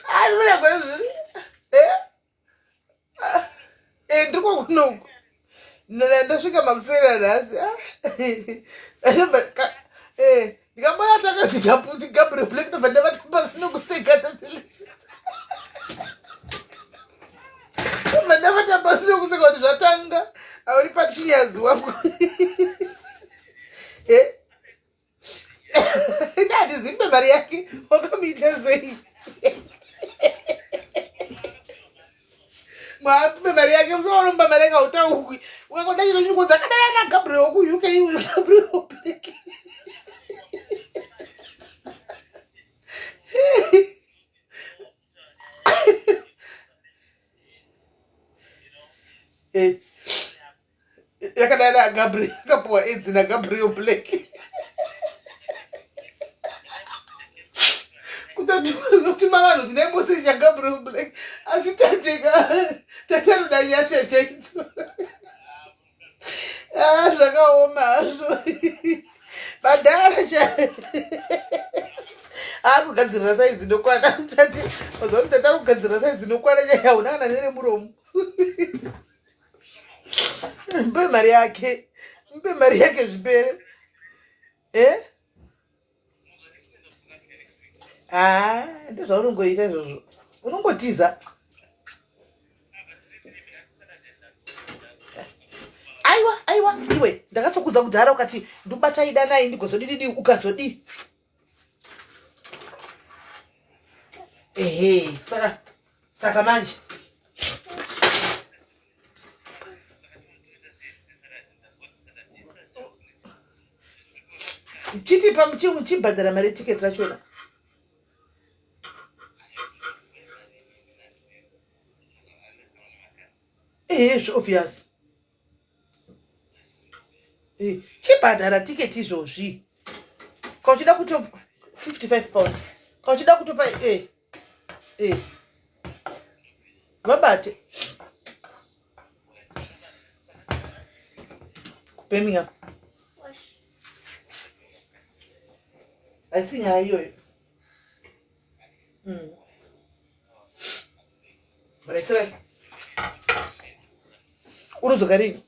Ari gore eh? Eh, ndiko kunoku. Ndasvika makuseni nhasi. Eh, ndikambona takati Gabu Gabriel Black ndobva ndabata pasi nokuseka tatelicious. Ndobva ndabata pasi nokuseka kuti zvatanga. Hauri pachinyazi wangu. Eh? Ndandizipe mari yake wakamuita sei? Mwamupe mari yake, musaonomba mari yake hautaukwi. Ukangoda chiro chikuudza akadai ana Gabriel wokuUK uyu Gabriel Black. Eh, yakadai ana Gabriel akapuwa AIDS naGabriel Black. Kutotuma vanhu tine mose chaGabriel Black asi tateka tate anoda nyasha chaidzo. Ah, zvakaoma hazvo. Badhara cha akugadzirira saizi inokwana tate mazuva ano tate akugadzirira saizi inokwana chai hauna kana neremuromo. Mpe mari yake, mpe mari yake zvipere. Eh? Ah, ndozvaunongoita izvozvo, unongotiza. Aiwa, aiwa, iwe ndakatsokudza kudhara ukati ndobatai danai ndigozodididi ukazodii. Ehe, saka manje chitipa chibhadhara mari yetiketi rachona. Ehe, zviobvious. Eh, chibhadhara tiketi izvozvi ka uchida kuto 55 pounds ka uchida kutopa eh, eh. Vabate kuBirmingham haisi nyaya iyoyo. Right, right. Unodzoka rini?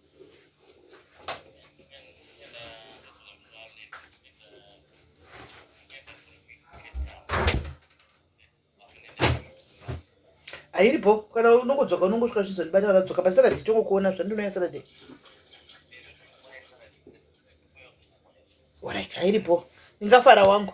Hairipo kana unongodzoka unongosvika zvizondibata kana dzoka pasaturday tongokuona zvandinouya Saturday. Alright, hairipo. Ndingafara wangu.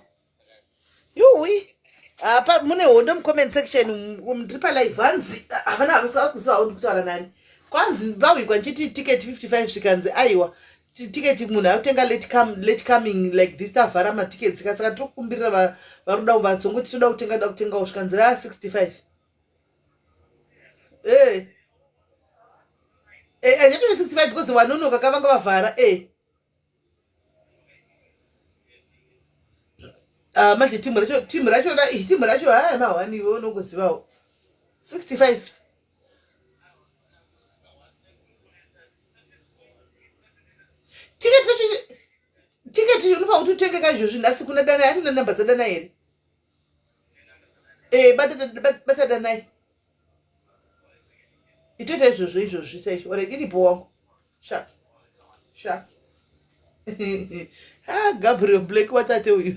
Yuwi. Apa mune hondo mucomment section ndiri palive hanzi havana havasi kuziva kutaura nani. Kwanzi vawikwa ndichiti ticket 55 zvikanzi aiwa tiketi munhu akutenga late, come, late coming like this tavhara matickets ka saka tiri kukumbirira vari kuda vadzongoti toda kutenga da kutengawo zvikanzi raa 65 eh eh handitove 65 because wanonoka kavanga vavhara eh. Ah, manje timu racho timu racho ra timu racho haya mahwani iwe unongozivawo 65 tiketi racho tiketi unofanira kuti utenge ka izvozvi nhasi kuna danai hatina namba dzadanai here eh bata danai itoita izvozvo izvozvi chaizvo ore iripo wangu sha sha ah, Gabriel Black watate uyu.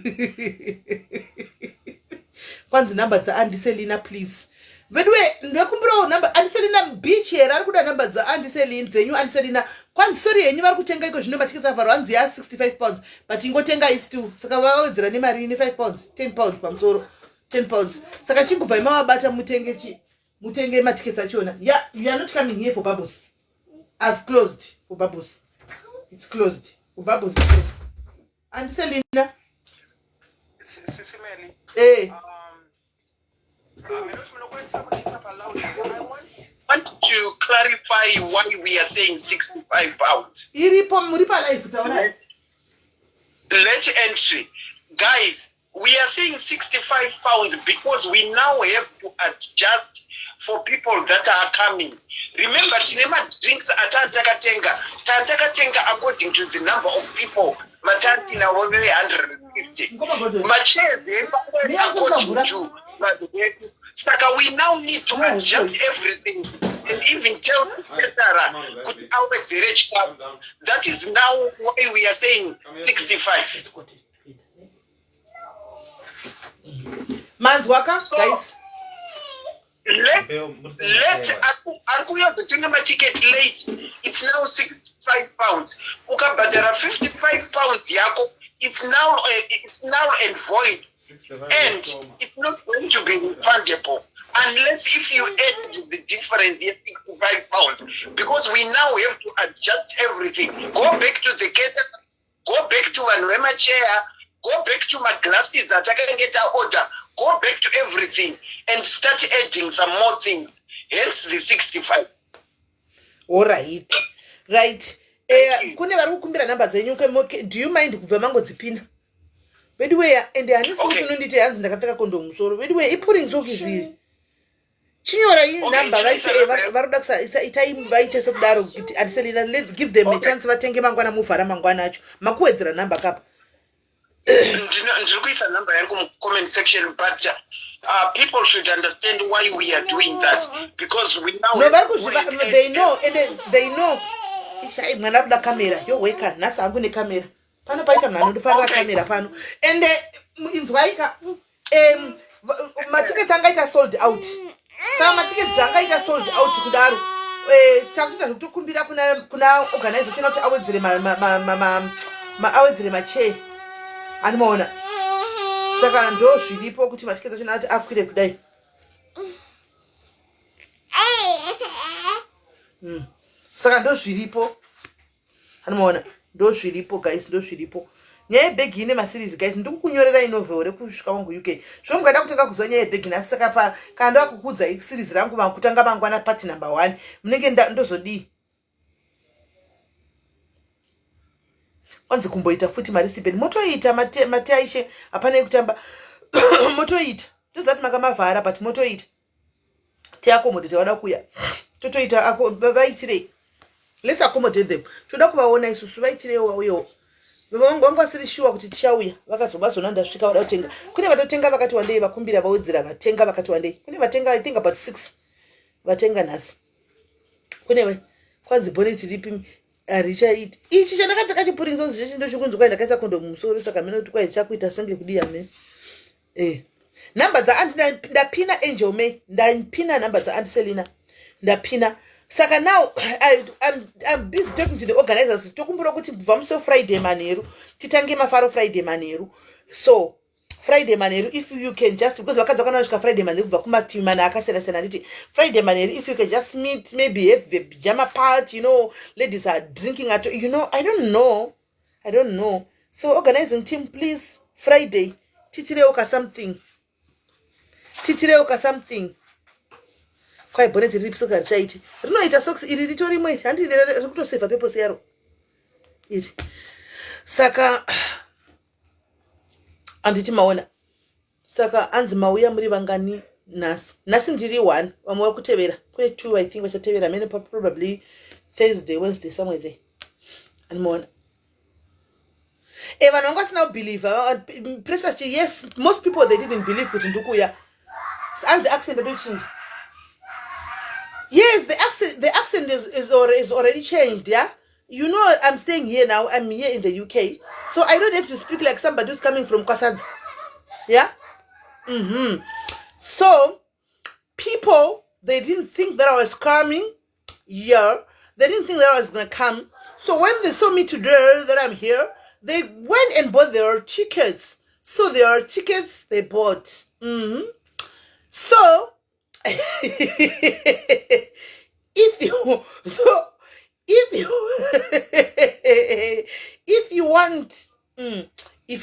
Kwanzi namba dzaAndiselina please. Veduwe ndekumbirawo namba Andiselina beach here ari kuda namba dzaAndiselina dzenyu Andiselina. Kwanzi sorry henyu vari kutenga iko zvino matiketi avharwa hanzi ya 65 pounds but ingotenga still saka vawedzera nemari ne 5 pounds 10 pounds pamusoro 10 pounds saka chingobvai mavabata mutenge chi mutenge matiketi achona. Yeah, you are not coming here for bubbles. I've closed for bubbles. It's closed for bubbles. Andiselina. Sisimeli. Eh. I want to clarify why we are saying 65 pounds. Iripo muri palive taurai. Late entry. Guys, we are saying 65 pounds because we now have to adjust for people that are coming. Remember, tine madrinks atakatenga. Tatakatenga according to the number of people vatatinavo veve 150. Ngoma godo. Machairs according to vanhu vedu. Saka we now need to adjust everything and even tell the caterer kuti awedzere chikafu. That is now why we are saying 65. Manzwa ka guys. Let ari kuuya kuzotenga maticket late, it's now 65 pounds. Ukabhadhara 55 pounds yako, it's now and void and it's not going to be refundable. Unless if you add the difference ye £65, because we now have to adjust everything. Go back to the cater, go back to vanhu vemacheya, go back to maglasses atakange taorder, go back to everything and start adding some more things, hence the 65. Alright, right. Kune vari kukumbira nhamba dzenyu. Do you mind kubva mangodzipina veduweya? Ende handisi kuti unonditi hanzi ndakapfeka kondomu musoro. Veduweya, ipuring sokisi iri. Chinyorai nhamba vaise. Vari kuda kusaisa, itai vaite sekudaro kuti Auntie Selina, let's give them a chance vatenge mangwana, muvhara mangwana acho makuwedzera nhamba kapa. Ndiri kuisa nhamba yangu mucomment section, but people should understand why we are doing that, because we now No, vari kuzviva. They know and they know. Ishai, mwana ari kuda kamera. Yo, weka nhasi hangu nekamera pano. Paita munhu anondofarira kamera pano. Ende inzwaika, matiketi angaita sold out. Saka matiketi angaita sold out kudaro, takutoita zvekutokumbira kuna organizer chena kuti awedzere awedzere macheya animaona. Saka ndo zviripo kuti matiketi achona ati akwire kudai. Saka ndo zviripo, anomaona, ndo zviripo guys, ndo zviripo. Nyaya yebhegi ine maseries guys. Ndiri kukunyorerai novel rekusvika wangu UK. Zvino mukada kutanga kuziva nyaya yebhegi nhasi, saka pa kana ndava kukuudzai series rangu kutanga mangwana, part number one, munenge ndozodii? Kwanzi kumboita futi marisipeni, motoita mate aishe, hapana yekutamba, motoita. Toziva kuti makamavhara, but motoita tiaccommodate vada kuuya. Totoita vaitirei, let's accommodate them. Toda kuvaona isusu, vaitireiwo vauyewo. Vanga vasiri shuwa kuti tichauya, vakazobazona ndasvika vada kutenga. Kune vatotenga vakati wandei, vakumbira vawedzera, vatenga vakati wandei. Kune vatenga, I think about six vatenga nhasi. Kune kwanzi bhoneti ripi harichaiti ichi chandakapfeka chipurinzo chechi, ndochikunzi kwai ndakaisa kondomu mumusoro. Saka mene kuti kwai zvichakuita senge kudii amene. Nhamba dzaAuntie ndapina, Angel May, ndapina nhamba dzaAuntie Selina, ndapina. Saka now I'm busy talking to the organizers. Tokumbura kuti kubva musi weFriday manheru titange mafaro, Friday manheru. So Friday manheru, if you can just, because vakadzi vakanosvika Friday manheru kubva kumativi mana akasiyana siyana, handiti? Friday manheru, if you can just meet, maybe have a pyjama party. Ladies are drinking at, I don't know, I don't know. So organizing team, please, Friday titirewo ka something, titirewo ka something. Kwai bhoneti riri soka richaiti rinoita socks iri ritorimwe, handiti? Riri kutosevha purpose yaro iri. Saka handiti maona? Saka anzi mauya muri vangani nhasi? Nhasi ndiri one, vamwe vari kutevera. Kune two, I think, vachatevera mene, probably Thursday, Wednesday, somewhere there. Animaona e vanhu vanga vasina kubelieva pressure. Yes, most people, they didn't believe kuti ndikuya. Anzi accent atochinja. Yes, the accent is already changed. Yeah, you know I'm staying here now. I'm here in the UK, so I don't have to speak like somebody who's coming from Kwasadza. Yeah. So people, they didn't think that I was coming. Yeah, they didn't think that I was gonna come. So when they saw me today, that I'm here, they went and bought their tickets. So their tickets they bought. So if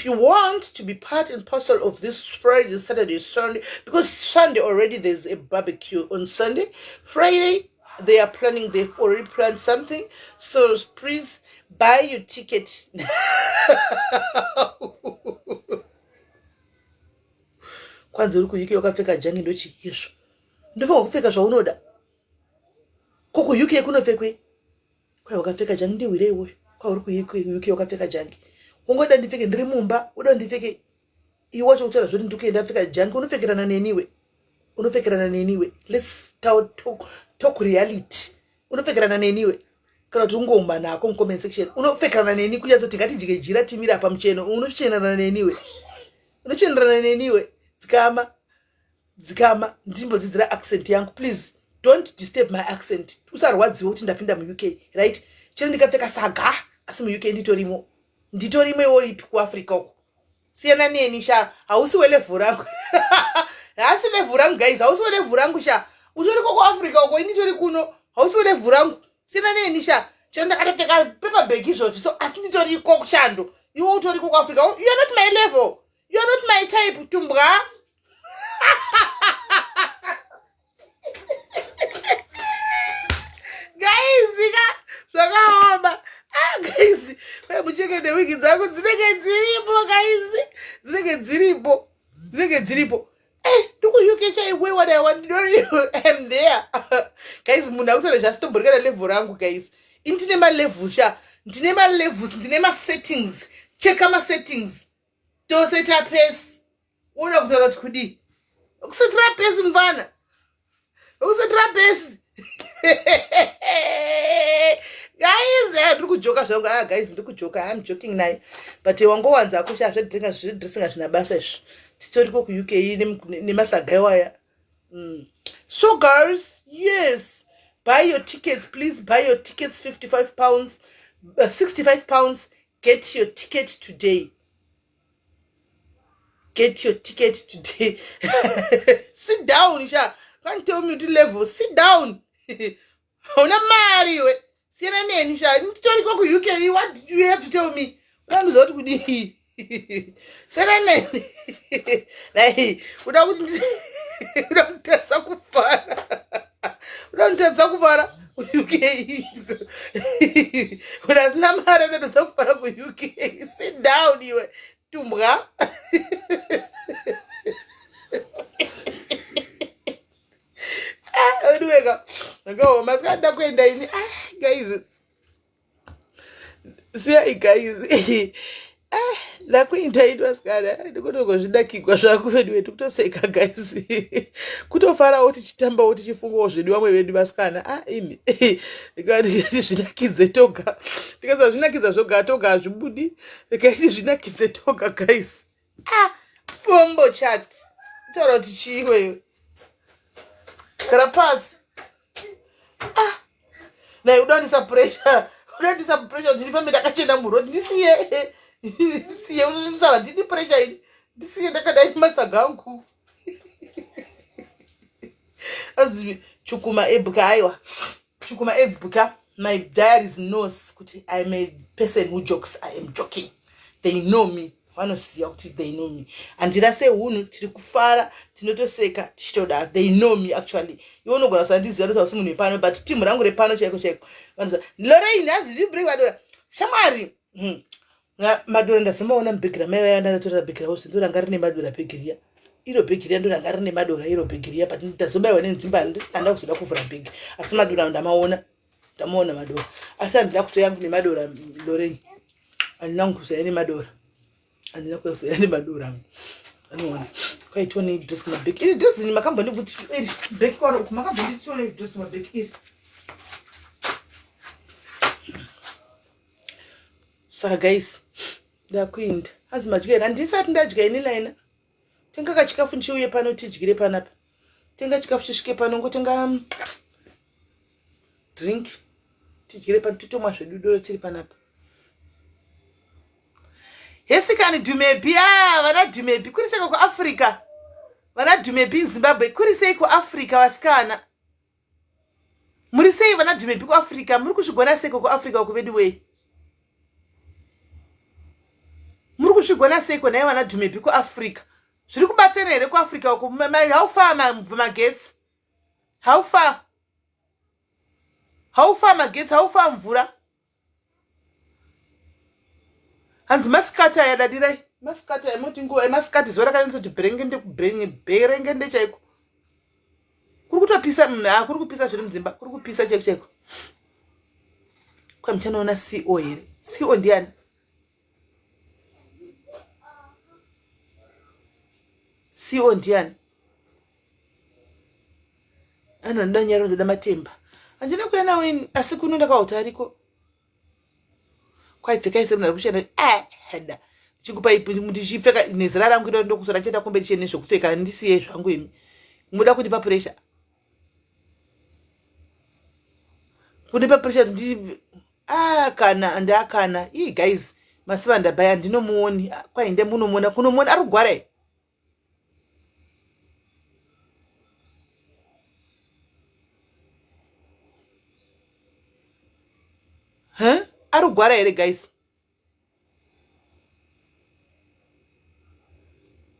you want to be part and parcel of this Friday, Saturday, Sunday, because Sunday already there's a barbecue on Sunday. Friday they are planning, they've already planned something. So please buy your ticket. Kwanzi uri kuUK wakapfeka jangi, ndochi izvo ndofanwa kupfeka zvaunoda. Ko kuUK kunopfekwe? Kwai wakapfeka jangi, ndiwire iwoyo. Kwauri kuUK wakapfeka jangi, ungoda ndipfeke ndiri mumba, uda ndipfeke iwe wacho kutaura zvoti ndikuenda pfeka jangi. Unopfekerana neniwe, unopfekerana neniwe. Let's talk reality. Unopfekerana neniwe kana kuti ungomba nako mucomment section? Unopfekerana neni kunyatsoti ngatidye jira timire apa mucheno? Unochenerana neniwe, unochenerana neniwe. Dzikama, dzikama, ndimbodzidzira accent yangu. Please don't disturb my accent. Usarwadziwa kuti ndapinda muUK, right? Chero ndikapfeka saga, asi muUK nditorimo, nditorimo. Iwo ipi kuAfrica uko? Siyana neni sha, hausi welevel rangu. Haasi level rangu guys, hausiwo level rangu sha. Utoriko kuAfrica uko, ini tori kuno. Hausiwo level rangu. Sina neni sha. Chero ndakatopfeka paper bag izvozvi so asi nditoriko kuchando. Iwe utoriko kuAfrica. You are not my level. You are not my type, tumbwa. Guys, ka zvakaoma. Ah, guys, mucheke newigi dzangu dzinenge dziripo guys. Dzinenge dziripo. Dzinenge dziripo. Eh, ndikuUK chaikwe what I want I'm there. Guys, munhu akutaura zvasitomborika level rangu guys. Ini ndine ma-level sha. Ndine ma-levels, ndine ma-settings. Cheka ma-settings. Toseta pace. Unoda kutaura kuti kudii? Kusetera pace mfana. Kusetera pace. Guys, eh, ndiri kujoka zvangu. Ah, guys, ndiri kujoka. I'm joking naye. But wangowanza kusha zvedringa zvedressinga zvina basa izvi. Titoriko kuUK nemasaga iwaya. So girls, yes, buy your tickets, please buy your tickets, £55, £65. Get your ticket today. Get your ticket today. Sit down, sha. Can't tell me to level. Sit down. Hauna mari iwe. Siyana neni sha. Nditoriko kuUK. What do you have to tell me? Unondiziva kuti kudii? Siyana neni. Nai, uda kuti uda kutadza kufara. Uda kutadza kufara kuUK. Uda asina mari unotadza kufara kuUK. Sit down iwe. Tumbwa. Ah, anyway, ndakaoma sikada kuenda ini. Ah, guys. Siyai guys. Ah, ndakuenda ini vasikana. Ndikutongozvidakigwa zvangu vedu vedu kutoseka guys. Kutofarawo tichitambawo tichifungawo zvedu vamwe vedu vasikana. Ah, imi. Ndikati zvinakidze toga. Tikasazvinakidza zvoga toga hazvibudi. Ndikaiti zvinakidze toga guys. Ah, bombo chat. Taura kuti chii iwewe. Gara pasi. Ah. Naye unoandisa pressure. Unoandisa pressure kuti ndifambe ndakachena muroad. Ndisiye. Ndisiye unondisava ndidi pressure ini. Ndisiye ndakadai masaga angu. Anzi chukuma ebuka aiwa. Chukuma ebuka. My diaries knows kuti I'm a person who jokes. I am joking. They know me. Vanoziva kuti they know me. Handira sehunhu tiri kufara tinotoseka tichitodaro. They know me actually. Iwe unogona kusandiziva kuti hausi munhu wepano but timu rangu repano chaiko chaiko. Vanoziva. Lorraine hanzi ndibreak madora. Shamwari. Madora ndazomaona mubhegi ramai vaya ndakatorera bhegi ravo ndo ranga rine madora bhegi riya. Iro bhegi riya ndo ranga rine madora iro bhegi riya but ndazobaiwa nenzimba handina kuzoda kuvhura bhegi. Asi madora ndamaona. Ndamaona madora. Asi handina kuzoya nemadora Lorraine. Handina kuzoya nemadora. Handina kuzoya nemadora. Anoona. Kwaitwa nedress mabhegi. Iri dress ni makambondibvuti iri bhegi kwaro uku makambonditiona iri dress mabhegi iri. Saka guys, ndakuinda. Hanzi madya here? Handisati ndadya ini laina. Tenga kachikafu ndichiuye pano tidyire panapa. Tenga chikafu chisvike pano ngotenga drink tidyire pano titomwa zvedu doro tiri panapa. Hesikani Dumebi, ah, vana Dumebi, kuri seiko kuAfrica? Vana Dumebi in Zimbabwe, kuri sei kuAfrica vasikana? Muri sei vana Dumebi kuAfrica? Muri kuzvigona seiko kuAfrica uko vedu wei? Muri kuzvigona seiko nhai vana Dumebi kuAfrica? Zviri kubatana here kuAfrica uko? How far magetsi? How far? How far magetsi? How far mvura? Hanzi masikati aya dadirai. Masikati aya moti nguva masikati zuva rakanyatsoti bherengende kubherengende chaiko. Kuri kutopisa, kuri kupisa zviri mudzimba, kuri kupisa chaiko chaiko. Kwa muchanoona CO here? CO ndiani? CO ndiani? Anhu anoda nyara ndoda matemba. Handina kuya nawo ini asi kuno ndakaona ariko. Kwaipfeka ise munhu ari kushanda ah hada. Chikupa ipi ndichipfeka nezera rangu iro ndokusora ndichaita competition nezvekupfeka ndisiye zvangu imi. Muda kundipa pressure. Kundipa pressure ndi ah kana ndakana. Ii guys, masiva ndabaya ndinomuoni. Kwai ndemunomuona kunomuona ari kugwara here? Huh? Ari kugwara here guys?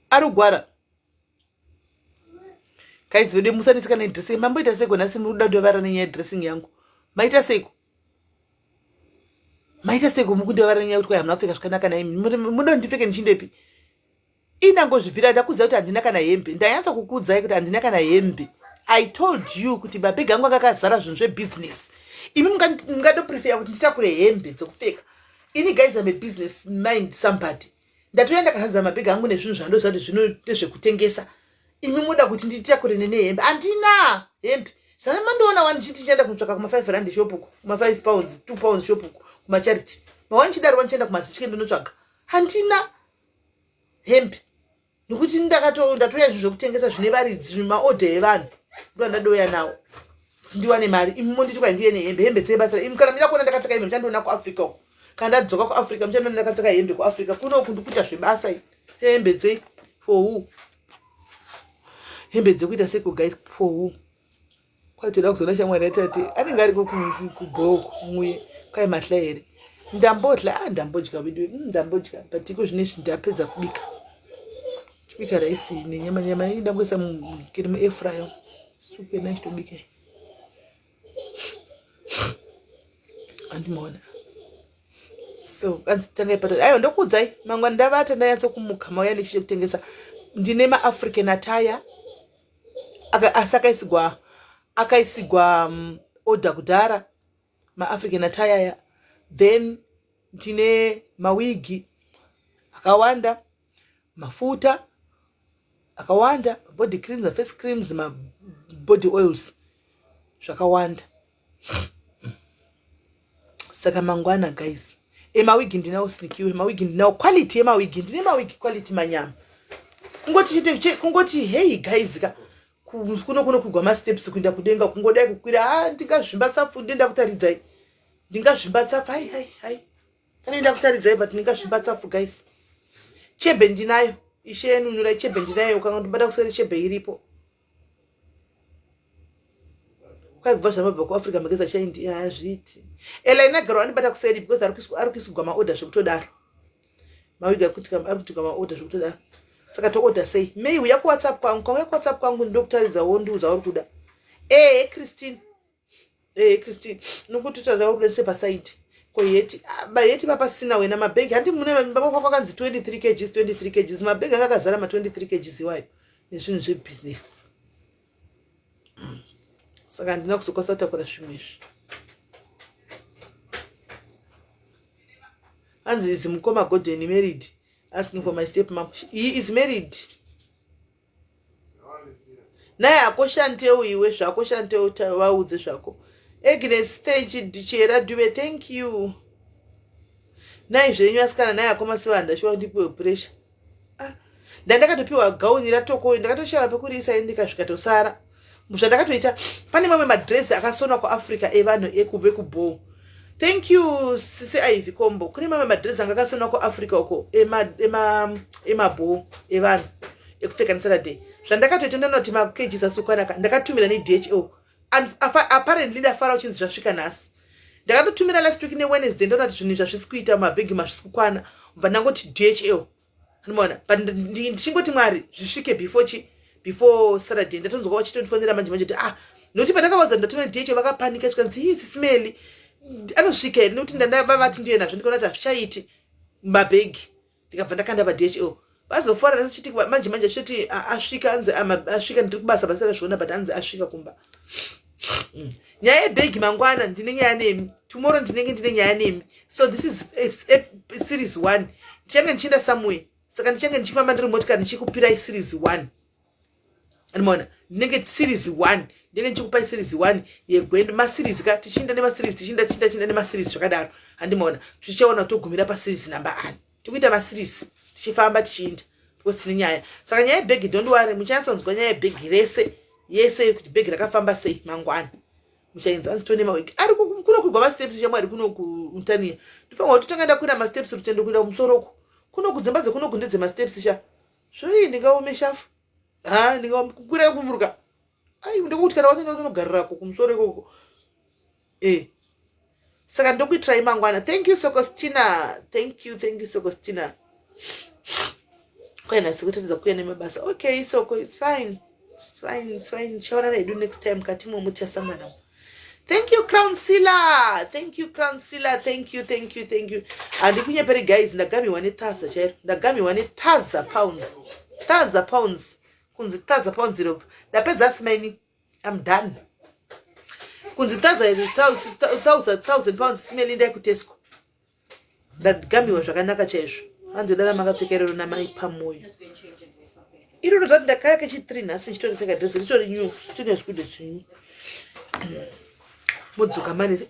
Ari kugwara. Guys vedu musanetseka nedressing. Mamboita seiko nhasi muri kuda kundovara nenyaya yedressing yangu? Maita seiko? Maita seiko mukundovara nenyaya yekuti kwai hamuna kupfeka zvakanaka naimi? Muda ndipfeke ndichindepi? Inangozvibvira ndakuziva kuti handina kana hembe. Ndanyatsa kukuudzai kuti handina kana hembe. I told you kuti mabhegi angu anga akazara zvinhu zvebusiness. Imi mungadoprefera kuti nditakure hembe dzekupfeka. Ini guys I'm a business mind somebody. Ndatouya ndakazadza mabhegi angu nezvinhu zvandoziva kuti zvino ndezvekutengesa. Imi moda kuti nditakure nene hembe. Handina hembe. Zvana mandiona wani ndichiti ndichaenda kunotsvaka kuma 5 rand shop uko, kuma 5 pounds, 2 pounds shop uko, kuma charity. Mawani chidaro wani ndichaenda kumazitye ndinotsvaga. Handina hembe nekuti ndakatouya zvinhu zvekutengesa zvine varidzi maodha evanhu ndo andadouya nawo ndiwane mari imi monditi kwai ndiuye nehembe hembe dzei basa imi kana muchida kuona ndakapfeka hembe muchandiona kuafrica uko kana ndadzoka kuafrica muchandiona ndakapfeka hembe kuafrica kunoku ndikuita zvebasa i hembe dzei for who hembe dzekuita seko guys for who Kwatoda kuzoona shamwari yatate anenge ariko kubhoko muye kwai mahla here ndambodla ah ndambodya vedu ndambodya but iko zvine ndapedza kubika chibika raisi nenyama nyama iyi ndangoisa kiri muairfryer supu yena ichitobika andimaona so anzi tangai pato aiwa ndokuudzai mangwana ndavata ndanyatso kumuka mauya nechiche kutengesa ndine maafrican attire asi akaisigwa akaisigwa order kudhara maafrican attire aya then ndine mawigi akawanda mafuta akawanda body creams maface creams mabody oils zvakawanda saka mangwana guys emawigi ndinawo snikiwe mawigi ndinawo quality yemawigi ndine mawigi quality manyama kungoti chete kungoti hey guys ka kuno kuno kugwa masteps kuenda kudenga kungodai kukwira ah ndingazvimba tsafu ndenda kutaridzai ndingazvimba tsafu hai hai hai kana enda kutaridzai but ndingazvimba tsafu guys chebe ndinayo ishe yenunurai chebe ndinayo ukangondibata kuseri chebe iripo kwai kubva zvamabva kuafrica mageza chaindi hazviiti ela inagaro anibata kuseri because ari kuisigwa maorder zvekutodaro mawiga ari kutigwa maorder zvekutodaro saka toorder sei may uya kuwhatsapp kwangu kauya kuwhatsapp kwangu ndokutaridza wondiudza uri kuda ee christine ee christine nokutotaura uri kuda sepasaidi ko yeti bayeti vapasina wena mabhegi handi mune kwakanzi 23 kgs 23 kgs mabhegi anga akazara ma 23 kgs iwayo nezvinhu zvebhizinesi saka handina kuzokwanisa kutakura zvimwe izvi hanzi is mukoma golden married asking for my step mom he is married naye akoshantewo iwe zvako shantewo vaudze zvako agnes thank chera dube thank you nai zvenyu asikana naye akoma sivanda shuwa ndipiwe pressure ah, ndandakatopiwa gauni ratoko ndakatoshaya pekuriisa ini ndikasvika tosara zvandakatoita pane mamwe madress akasonwa kuafrica evanhu ekubve kubhoo thank you sisi ivy combo kune mamwe madress anga akasonwa kuafrica uko emabhoo evanhu ekupfeka nesaturday zvandakatoita ndanoti makgs asukwanaka ndakatumira nedhl apparently ndafara uchinzi zvasvika nhasi ndakatotumira last week newednesday ndoona kuti zvinhu izvi hazvisi kuita mabhegi mazvisi kukwana bva ndangoti dhl anomaona but ndichingoti mwari zvisvike before chi before saturday ndatonzwa vachitondifonera manje manje kuti ah nokuti pandakavaudza ndatumira dhl vakapanika zvikanzi hii sisimeli anosvika here nekuti ndandavavati ndiye nazvo ndikaona kuti hazvichaiti mabhegi ndikabva ndakanda padhl vazofora ndachiti manje manje achitoti asvika anzi asvika ndiri kubasa basa razviona but anzi asvika kumba mm. nyaya yebhegi mangwana ndine nyaya nemi tomorrow ndinenge ndine nyaya nemi so this is a, a, series one ndichange ndichienda somewhere saka ndichange ndichifamba ndiri motikari ndichikupirai series one Anomaona ndinenge series 1 ndinenge ndichikupai series 1 yegwendo maseries ka tichiinda nemaseries tichiinda tichiinda tichiinda nemaseries zvakadaro handimaona tichaona togumira paseries number ani tikuita maseries tichifamba tichiinda because tine nyaya saka nyaya yebhegi don't worry muchanyatsonzwa nyaya yebhegi rese yese kuti bhegi rakafamba sei mangwana muchainzwa anzi tone mawiki ari kunokwigwa masteps shamwari kuno kumutania ndifanira kuti tanga ndakwira masteps rutendo kuenda kumusoro uko kuno kudzimba dzekunoku ndedzemasteps sha zvoi ndingaome shafu ha ndingakukwira kuburuka ai ndikuti kana wakuenda kunogarirako kumusoro ikoko e. Saka ndokuitirai mangwana. Thank you, Sokostina. Thank you, thank you, Sokostina. Kwai nhasi kutadza kuuya nemabasa. Okay, Soko, it's fine, it's fine, it's fine. Tichaonana hedu next time. Kati momo tichasangana. Thank you, Crown Silla. Thank you, Crown Silla. Thank you, thank you, thank you. Handikunyeperi guys, ndagamiwa nethaza chairo. Ndagamiwa nethaza pounds, £1,000. Kunzi £1,000 iro ndapedza simaini. I'm done. Kunzi £1,000 simeli. Ndai kuTesco, ndagamiwa zvakanaka chaizvo. Andodara makapfeka iroro namai pamoyo iroro. Zati ndakaya kechi3 nhasi ndichitoripfeka dress ritori new, still as good as new. Modzoka manesi.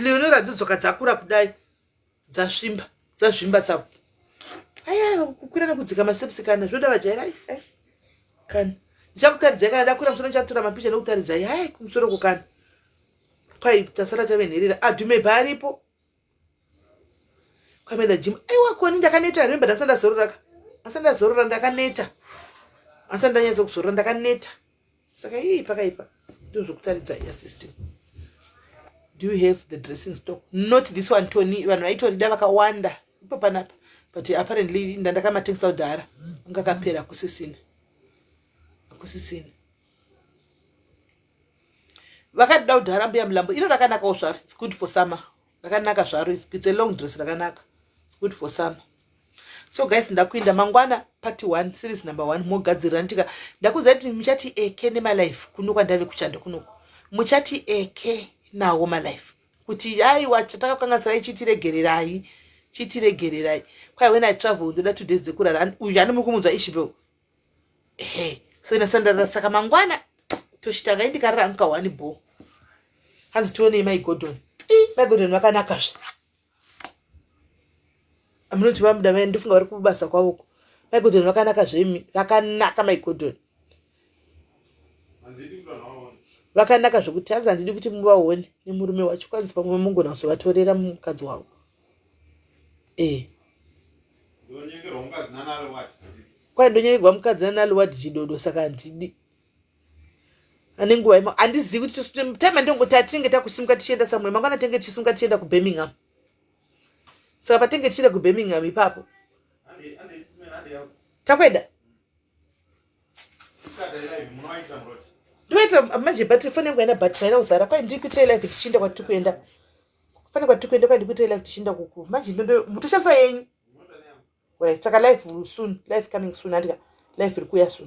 Leonora, dzodzoka dzakura kudai, dzasvimba, dzazvimba tsabvu. Aya, kukwira nekudzika masteps kana zvoda vajaira. Ai ai, kana ndichakutaridzai kana ndakwira musoro, ndichatora mapicha nekutaridzai. Hai, kumusoro kukana kwai tasara tave nherera. Adhumebha aripo kwamenda gym. Aiwa koni, ndakaneta. Remember, ndasati ndazorora ka, asati ndazorora, ndakaneta. Asati ndanyatsa kuzorora, ndakaneta. Saka ii pakaipa, ndozvokutaridzai assisting. Do you have the dress in stock? Not this one, Tony. Vanhu vaitorida vakawanda ipo panapa, but apparently ndandakamatengesa kudhara, anga akapera. Kusisina, akusisina. Vakadida kudhara mbuya mulambo. Iro rakanakawo zvaro. It's good for summer. Rakanaka zvaro. It's a long dress, rakanaka. It's good for summer. So guys, ndakuinda mangwana part 1, series number 1. Mogadzirira nditika ndakuzai kuti muchati eke nemalife kuno kwandave kuchando kunoku. Muchati eke nawo malife kuti aiwa, chatakakanganisirai chitiregererai, chitiregererai. Kwai when I travel ndoda 2 days dzekurara. Uyu anomukumunzwa Ishibel. Ehe, so inasandarira. Saka mangwana tochitanga. Indikarara angu ka1 bo. Hanzi tionei Mai Gordon. Mai Gordon vakanakazve. Amunoti vamuda vai, ndofunga vari kubasa kwavoko. Mai Gordon vakanaka zvemi, vakanaka Mai Gordon. Vakanaka zvokuti hanzi handidi kuti muvaone nemurume wacho. Kwanzi pamwe mungona kuzovatorera mukadzi wavo e. Kwai ndonyengerwa mukadzi nanaliwadi chidodo, saka handidi. Ane nguva imo handizivi kuti time andongoti atinenge takusimuka tichienda samwe. Mangwana tenge tichisimuka tichienda kuBirmingham. Saka patenge tichienda kuBirmingham ipapo takwenda ndoita manje battery. Foni yangu haina battery, haina kuzara. Kwai ndiri kuitira live tichienda kwatiri kuenda, pane kwatiri kuenda. Kwai ndiri kuitira live tichienda kuku manje mutoshandisa yenyu. Right, saka live soon, live coming soon. Handika live iri kuuya soon.